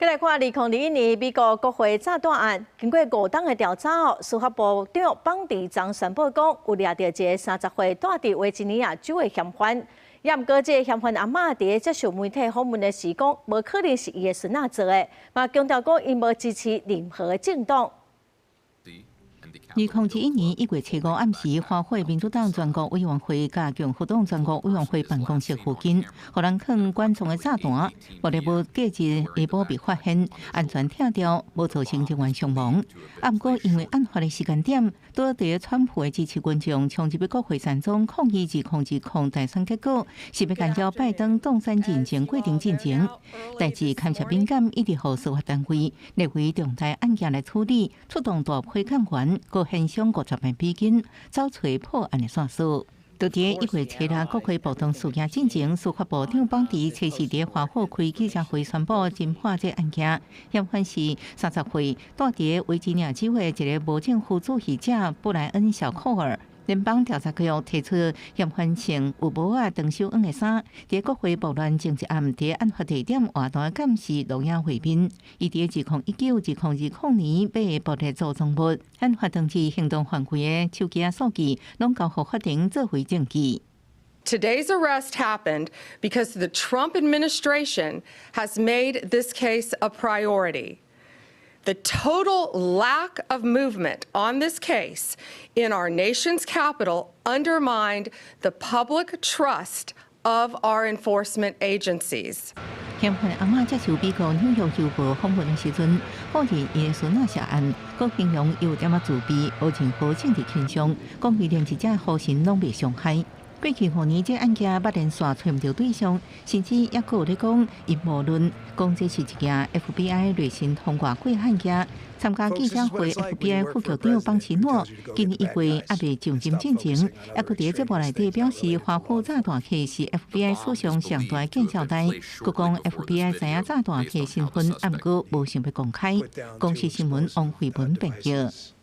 再來看2021年美國國會炸彈案，經過5冬的調查後，司法部長邦迪昨宣布講，有掠著一个30歲蹛佇維吉尼亞州的嫌犯。也毋過，這个嫌犯阿嬤佇接受媒體訪問的時講，無可能是伊的孫仔做的，嘛強調講𪜶無支持任何政黨。2021年1月7日暗時，花火民主黨全國委員會佮共和黨全國委員會辦公室附近，予人囥管創的炸彈，爆炸物隔日下晡被發現，安全拆掉，無造成人員傷亡。啊，毋過因為案發的時間點，拄佇川普的支持群眾衝入去國會山莊抗議2020大選結果，是欲干擾拜登當選進程過程進前，代誌牽涉敏感，一直予司法單位列為重大案件來處理，出動大批探員，閣懸賞50萬美金，找揣破案的線索。就佇1月7日國會暴動事件進前，司法部長邦迪初四佇華府開記者會宣布偵破這案件。嫌犯是30歲，蹛佇維吉尼亞州的一个無政府主義者布萊恩·小庫爾。聯邦調查局提出嫌犯穿有帽仔長袖黃的衫，佇國會暴亂前一暗，佇案發地點活動的監視錄影畫面。伊佇2019、2020年買暴力組裝物，案發當時行動範圍的手機仔數據，攏交予法庭作為證據。 Today's arrest happened because the Trump administration has made this case a priority. The total lack of movement on this case in our nation's capital undermined the public trust of our enforcement agencies. 嫌犯阿嬤接受美國紐約郵報訪問的時陣，否認伊的孫仔涉案，閣形容有點仔自卑，無任何政治傾向，講伊連一隻雨神攏袂傷害。過去5年，這案件捌連續揣毋著對象，甚至猶閣有咧講陰謀論，講這是一件 FBI 例行通過過案件。參加記者會，FBI 副局長邦奇諾今年1月猶未上任進前，猶閣佇節目內底表示，華府炸彈客是 FBI 史上上大見笑代。閣講 FBI 知影炸彈客身份，毋過無想欲公開。公視新聞王慧文編譯。